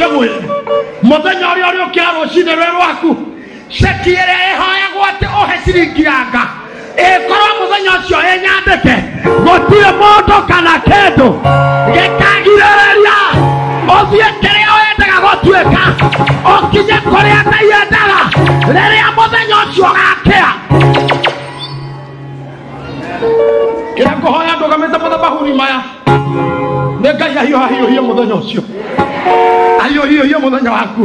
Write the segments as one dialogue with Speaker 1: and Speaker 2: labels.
Speaker 1: Ngwĩre mũthenya ũrĩa ũrĩũkĩra rũcinĩ rwĩ rwaku, ceki ĩrĩa ĩhoyagwo atĩ ũhe ciringi yanga ĩkorwo mũthenya ũcio ĩnyandĩke, gũtirĩ mũndũ kana kĩndũ gĩkagirĩrĩria ũthiĩ kĩrĩa wendaga gũtuĩka, ũkinye kũrĩa Ngai endaga rĩrĩa mũthenya ũcio ũgakĩa. Kĩrĩa ngũhoya ndũgamĩte mathabahuni maya nĩ Ngai ahiũhahiũhie mũthenya ũcio, ahiũhiũhie mũthenya waku.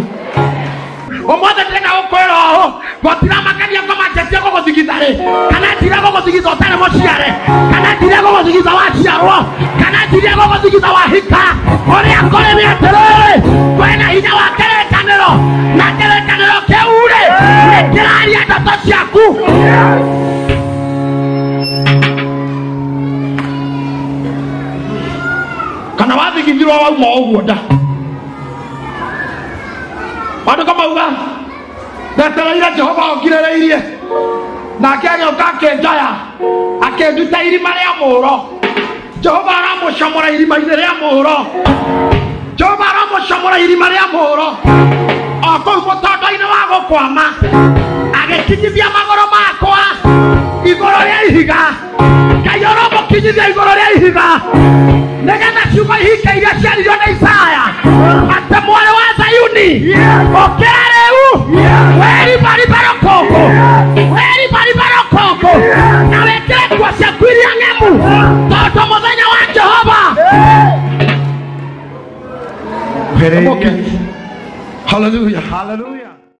Speaker 1: Ũmũthĩ ndĩrenda gũkwĩra ũũ, gũtiramakania ngoma njetie gũgũthigitha rĩ, kana njire gũgũthigitha ũtarĩ mũciare, kana njire gũgũthigitha waciarwo, kana njire gũgũthigitha wahika. Ũrĩa kũrĩ nĩ atĩrĩrĩ, kwĩna hinya wa kĩrĩkanĩro, na kĩrĩkanĩro kĩu rĩ nĩ kĩraria ndeto ciaku. Kana wathigithirwo wauma ũguo nda. Maandĩko mauga ndetereire Jehova ongirĩrĩirie, nake agĩũka akĩnjoya akĩnduta irima rĩa mũũro. Jehova aramũcomora irima-inĩ rĩa mũũro. Jehova aramũcomora irima rĩa mũũro o kũu mũtondo-inĩ wa gũkwama, agĩkinyithia magũrũ makwa igũrũ rĩa ihiga. Ngai ũramũkinyithia igũrũ rĩa ihiga nĩgetha ciugo ihinge iria ciaririo nĩ Isaya atĩ mwarĩ wa Zayuni ũkĩra rĩu, wĩribariba rũkũngũ, wĩribariba rũkũngũ, na wĩkĩre nguo ciaku iria ng'emu, tondũ mũthenya wa Jehova. Hallelujah.
Speaker 2: Hallelujah.